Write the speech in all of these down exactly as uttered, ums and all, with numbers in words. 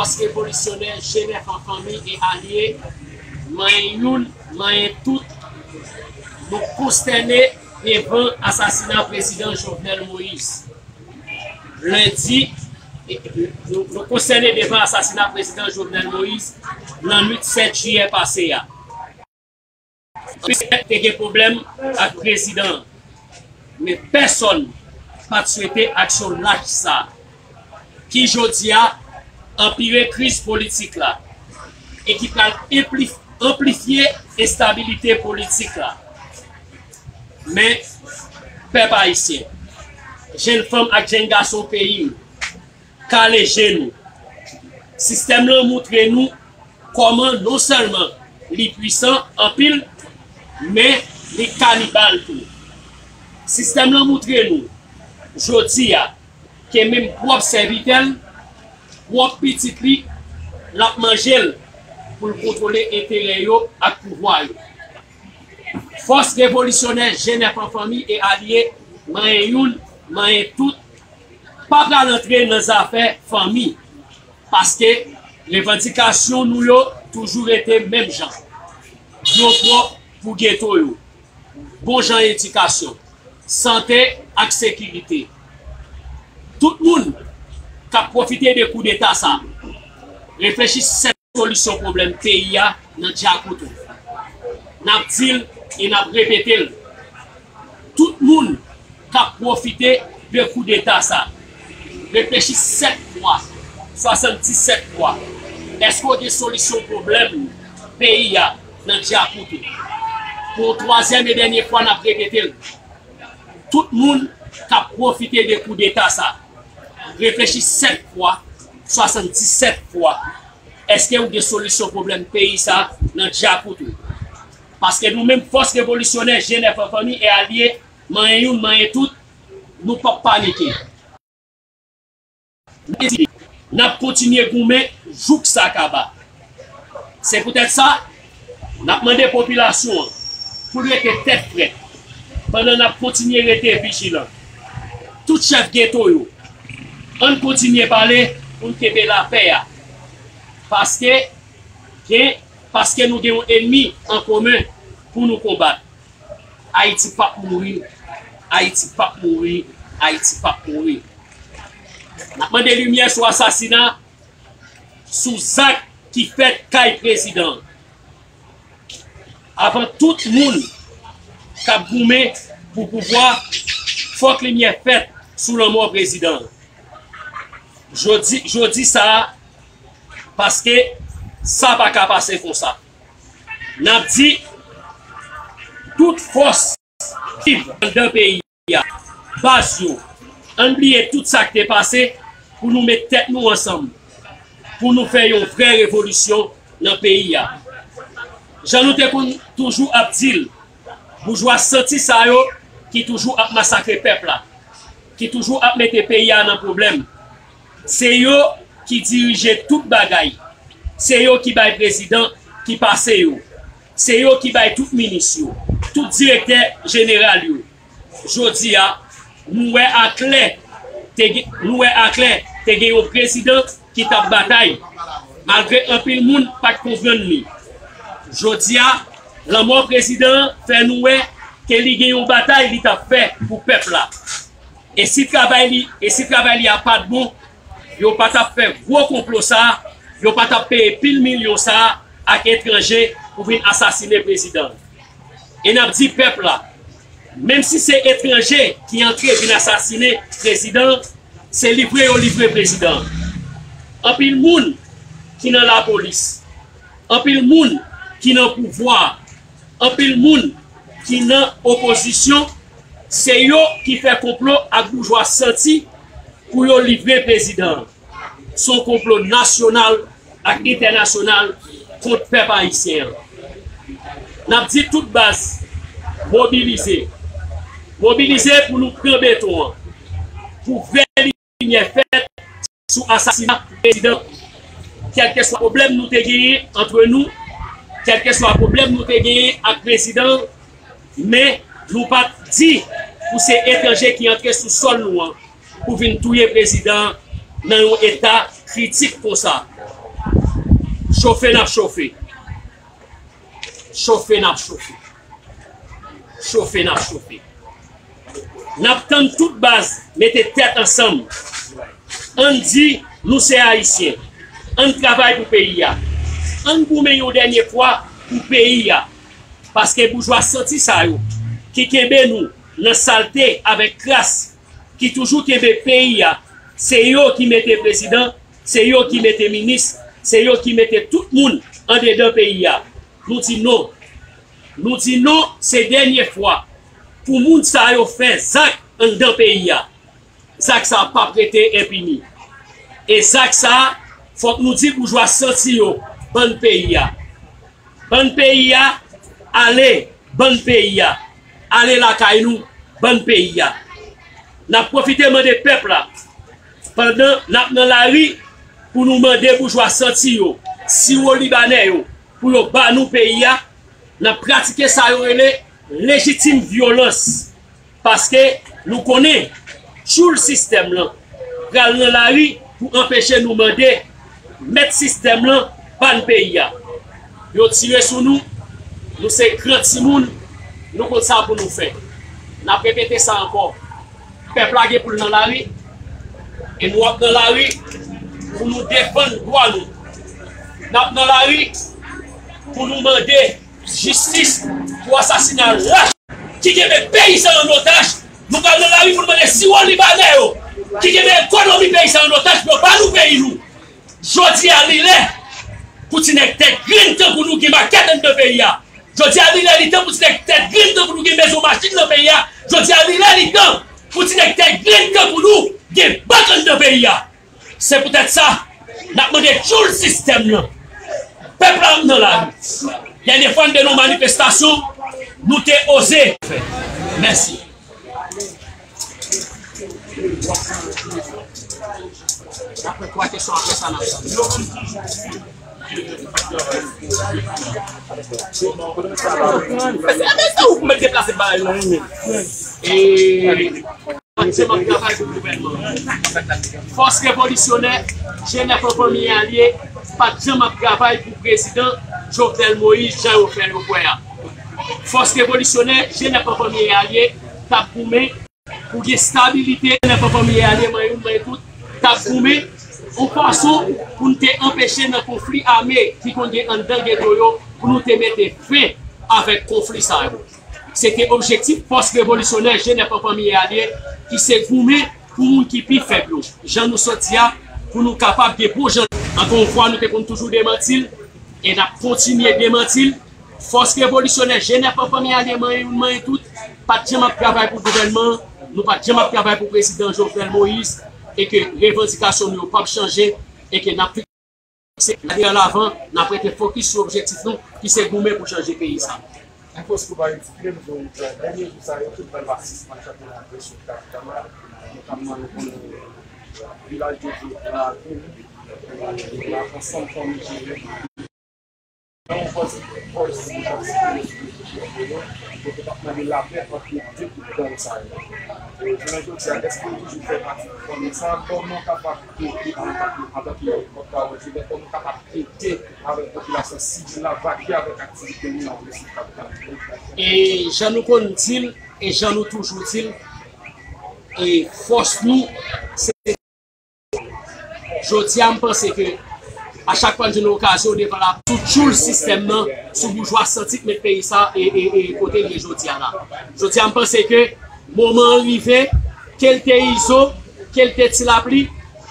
Fòs revolisyonè, G nèf an fanmi e alye, manyen youn, manyen tout, nou konstène devan asasina Prezidan Jovenel Moïse. Lendi, nou, nou konstène devan asasina Prezidan Jovenel Moïse nan nwit sèt jiyè pase a. Te gen pwoblèm ak prezidan an, men pèsonn pa t swete aksyon lach sa a, ki jodi a anpire kriz politik la e ki pral enpli-, anplifye enstabilite politik la. Men, pèp ayisyen, jenn fanm ak jenn gason peyi m, kale je nou. Sistèm lan moutre nou kòman non sèlman li pwisan anpil, men li kanibal tou. Sistèm lan moutre nou, jodi a, ke menm pwòp sèvitè l, pwòp pitit li, l ap manje l pou l kontwole enterè yo ak pouvwa yo. Fòs revolisyonè G nèf an fanmi e alye, manyen youn, manyen tout, pa pral antre nan zafè fanmi, paske revandikasyon nou yo toujou rete menm jan. Dlo pwòp pou geto yo, bon jan edikasyon, sante ak sekirite. Tout moun k ap pwofite de koudeta sa, reflechi sèt solisyon pwoblèm peyi a nan djakout ou. N ap di l e n ap repete l. Tout moun k ap pwofite de koudeta sa, reflechi sèt fwa, swasanndisèt fwa. Èske w gen solisyon pwoblèm peyi a nan djakout ou? Pou yon twazyèm e dènye fwa, n ap repete l. Tout moun k ap pwofite de koudeta sa, reflechi sèt fwa, swasanndisèt fwa. Èske w gen solisyon pwoblèm peyi sa nan djakout ou? Paske nou menm fòs revolisyonè, G nèf an fanmi e alye, manyen youn, manyen tout, nou p ap panike. N ap kontinye goumen jouk sa kaba. Se poutèt sa, n ap mande popilasyon an pou l rete tèt frèt pandan n ap kontinye rete vijilan. Tout chèf geto yo, ann kontinye pale pou n kenbe lapè a. Paske gen, paske nou gen yon ènmi an komen pou nou konbat. Ayiti p ap mouri, Ayiti p ap mouri, Ayiti p ap mouri. N ap mande limyè sou asasina, sou zak ki fèt kay prezidan an. Avan tout moun k ap goumen pou pouvwa, fòk limyè fèt sou lanmò prezidan an. Jodi, jodi sa a, paske sa pa ka pase konsa. N ap di, tout fòs viv anndan peyi a, baz yo, ann bliye tout sa k te pase pou nou met tèt nou ansanm, pou nou fè yon vrè revolisyon nan peyi a. Jan nou te konn toujou ap di l, boujwa santi sa yo ki toujou ap masakre pèp la, ki toujou ap mete peyi a nan pwoblèm. Se yo ki dirije tout bagay. Se yo ki bay prezidan ki pase yo. Se yo ki bay tout minis yo, tout direktè jeneral yo. Jodi a, nou wè aklè, te gen, nou wè aklè te gen yon prezidan ki t ap batay, malgre anpil moun pa t konprann li. Jodi a, lanmò prezidan an fè nou wè ke li gen yon batay li t ap fè pou pèp la. E si travay li, e si travay li a pa t bon, yo pa t ap fè gwo konplo sa a, yo pa t ap peye pil milyon sa a ak etranje pou vin asasine prezidan. E n ap di pèp la, menm si se etranje ki antre vin asasine prezidan, se livre yo livre prezidan. Anpil moun ki nan lapolis, anpil moun ki nan pouvwa, anpil moun ki nan opozisyon, se yo ki fè konplo ak boujwa santi pou yo livre prezidan an. Se yon konplo nasyonal ak entènasyonal kont pèp ayisyen an. N ap di tout baz, mobilize. Mobilize pou nou pran beton an, pou vrè limyè fèt sou asasina prezidan. Kèlkeswa pwoblèm nou te genyen antre nou, kèlkeswa pwoblèm nou te genyen ak prezidan, men nou pa t di pou se etranje ki antre sou sòl nou an pou vin touye prezidan nan yon eta Kritik konsa. Chofe n ap chofe. Chofe n ap chofe. Chofe n ap chofe. N ap tann tout baz mete tèt ansanm. Ann di nou se Ayisyen. Ann travay pou peyi a. Ann goumen yon dènye fwa pou peyi a. Paske boujwa santi sa yo ki kenbe nou nan salte avèk kras, ki toujou kenbe peyi a, se yo ki mete prezidan, se yo ki mete minis, se yo ki mete tout moun andedan peyi a. Nou di non. Nou di non, se dènye fwa pou moun sa yo fè zak anndan peyi a. Zak sa a p ap rete enpini. E zak sa a, fòk nou di boujwa santi yo, bann peyi a. Bann peyi a, ale, bann peyi a. Ale lakay nou, bann peyi a. N ap pwofite mande pèp la, pandan n ap nan lari, pou nou mande boujwa santi yo, siwo libanè yo, pou yo ba nou peyi a, n ap pratike sa yo rele lejitim vyolans. Paske nou konnen tchoul sistèm lan pral nan lari pou anpeche nou mande mèt sistèm lan ban peyi a. Yo tire sou nou, nou se gran timoun, nou konn sa pou nou fè. N ap repete sa ankò. Pèp la gen pou l nan lari, e nou ap nan lari pou nou defann dwa nou. N ap nan lari pou nou mande jistis pou asasina lach ki kenbe peyi sa an otaj. Nou pral nan lari pou nou mande siwo libanè yo ki kenbe ekonomi peyi sa an otaj pou yo ba nou peyi nou. Jodi a, li lè pou ti nèg tèt grenn tankou nou gen makèt anndan peyi a. Jodi a, li lè, li tan pou ti nèg tèt grenn tankou nou gen mezon machin nan peyi a. Jodi a, li lè, li tan pou ti nèg tèt grenn tankou nou gen bank anndan peyi a. Se poutèt sa, n ap mande tchoul sistèm nan. Pèp la ap nan lari. Dènye fwa n te nan manifestasyon, nou te oze fè. Mèsi. N ap fè twa kesyon, apre sa n ap tann. Mèt deplase bagay nan men. E pa t janm ap travay pou gouvènman. Fòs revolisyonè G N F an fanmi e alye pa t janm ap travay pou prezidan Jovenel Moïse jan yo fè yo kwè a. Fòs revolisyonè G N F an fanmi e alye t ap goumen pou gen stabilite, G N F an fanmi e alye, manyen youn, manyen tout, t ap goumen yon fason pou n te anpeche nan konfli ame ki konn gen anndan geto yo, pou nou te mete fen avèk konfli sa yo. Se te objektif fòs revolisyonè G N F an fanmi e alye ki se goumen pou moun ki pi fèb yo. Jan nou sot di a, pou nou kapab gen bon jan. Ankò yon fwa, nou te konn toujou demanti l, e n ap kontinye demanti l. Fòs revolisyonè G N F an fanmi e alye, manyen youn, manyen tout, pa t janm ap travay pou gouvènman an, nou pa t janm ap travay pou prezidan Jovenel Moïse, e ke revandikasyon nou yo p ap chanje, e ke n ap se gade an avan, n ap rete fokis sou objektif nou, ki se goumen pou chanje peyi sa. Yon fòs kou pa etidye, nou jwenn dènye jou sa yo, tout bal pa sispann chante nan presyon kapital la, notamman nou konnen vilaj de Dye, nan lavil, nan ansanm fanmi jere. Nan yon fòs, fòs, kote k ap mande lapè ant de gwoup gang sa yo. E, jounen jodi a, èske w toujou fè pati de fanmi sa? Kòman w kapab ede antanke, antanke pòtpawòl G N F, kòman w kapab ede avèk popilasyon sivil la, vake avèk aktivite nou nan resous kapital? E jan nou konn di l, e jan nou toujou di l, e fòs nou, se jodi a, m panse ke a chak fwa n jwenn okazyon devan la, sou tchoul sistèm nan, sou boujwa santi k met peyi sa e, e, e kote l ye jodi a la. Jodi a, m panse ke moman an rive, ke l te Izo, ke l te Ti Lapli,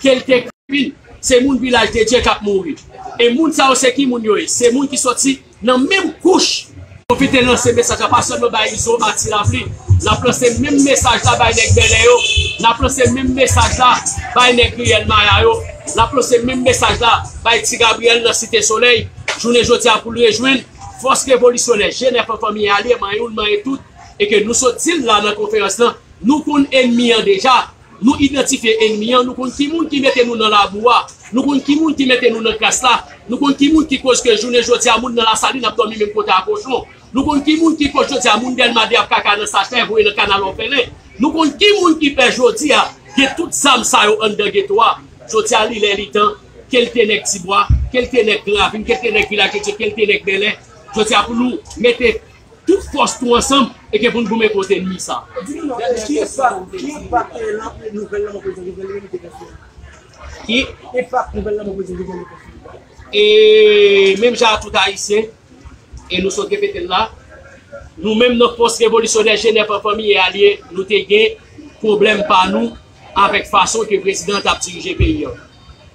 ke l te Krapin, se moun Vilaj de Dye k ap mouri. E moun sa yo, se ki moun yo ye? Se moun ki soti nan menm kouch. Pwofite lanse mesaj la, pa sèlman bay Izo a Ti Lapli. N ap lanse menm mesaj la bay nèg Bèlè yo. N ap lanse menm mesaj la bay nèg Riyèl Maya yo. N ap lanse menm mesaj la bay Ti Gabriyèl nan Site Solèy. Jounen jodi a pou l rejwenn fòs revolisyonè G N F an fanmi e alye, manyen youn, manyen tout, e ke nou sot di l la nan konferans lan, nou konn ènmi an deja. Nou idantifye ènmi an, nou konn ki moun ki mete nou nan labou a, nou konn ki moun ki mete nou nan kras la, nou konn ki moun ki koz ke jounen jodi a moun nan Lasalin ap dòmi menm kote a kochon, nou konn ki moun ki koz jodi a moun Dèlma de ap kaka nan sachè voye nan kanal òfelen, nou konn ki moun ki fè jodi a gen tout zam sa yo anndan geto a. Jodi a li lè li tan ke l te nèg Tibwa, ke l te nèg Gran Ravin, ke l te nèg Vilaj de Dye, ke l te nèg Bèlè. Jodi a pou nou mete tout fòs nou ansanm e ke pou n goumen kont ènmi sa. Di nou non, ki enpak, ki enpak, eh, lan-, nouvèl lanmò prezidan Jovenel Moïse te fè sou nou? Ki? Enpak nouvèl lanmò prezidan Jovenel Moïse te fè sou nou? E menm jan a tout Ayisyen, e nou sot repete l la, nou menm nan Fòs Revolisyonè Jenèf an Fanmi e Alye, nou te gen pwoblèm pa nou avèk fason ke prezidan an t ap dirije peyi an.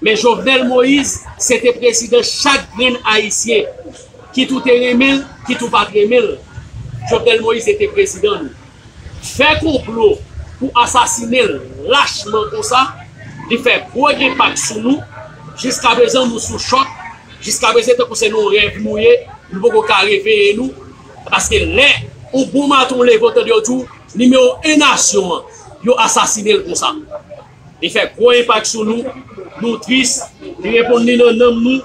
Men Jovenel Moïse, se te prezidan chak grenn Ayisyen, kit ou te renmen l, kit ou pa t renmen l. Jovenel Moïse se te prezidan nou. Fè konplo pou asasinen l lachman konsa, li fè gwo enpak sou nou. Jiskaprezan, nou sou chòk. Jiskaprezan, tankou se nan yon rèv nou ye, nou poko ka reveye nou. Paske lè yon bon maten w leve, w tande yo di w, nimewo en nasyon an, yo asasinen l konsa. Li fè gwo enpak sou nou, nou tris, li reponn li nan nanm nou,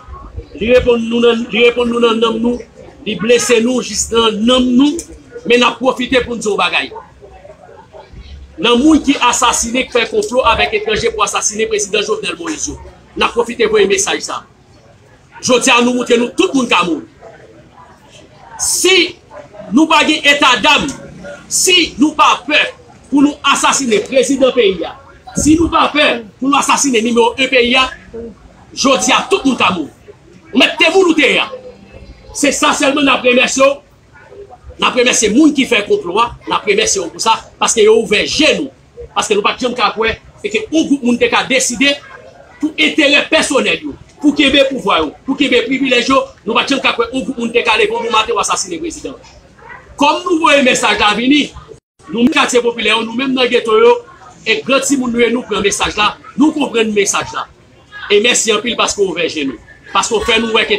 li reponn nou nan, li reponn nou nan nanm nou, li blese nou jis nan nanm nou, men n ap pwofite pou n di yon bagay. Nan moun ki asasinen, k fè konplo avèk etranje pou asasinen prezidan Jovenel Moïse yo, n ap pwofite voye mesaj sa. Jodi a, nou montre nou tout moun ka mouri. Si nou pa gen etadam, si nou pa pè pou nou asasinen prezidan peyi a, si nou pa pè pou nou asasinen nimewo en peyi a, jodi a, tout moun ka mouri. Ou mèt te moun ou te ye a. Se sa sèlman n ap remèsye w. N ap remèsye moun ki fè konplo a, n ap remèsye yo pou sa, paske yo ouvè je nou. Paske nou pa t janm ka kwè e ke yon gwoup moun te ka deside pou enterè pèsonèl yo, pou kenbe pouvwa yo, pou kenbe privilèj yo, nou pa t janm ka kwè yon gwoup moun te ka leve yon bon maten pou asasinen prezidan. Kòm nou voye mesaj la vini, nou menm katye popilè yo, nou menm nan geto yo, e gran timoun nou ye, nou pran mesaj la, nou konprann mesaj la. E mèsi anpil paske w ouvè je nou, paske w fè nou wè ke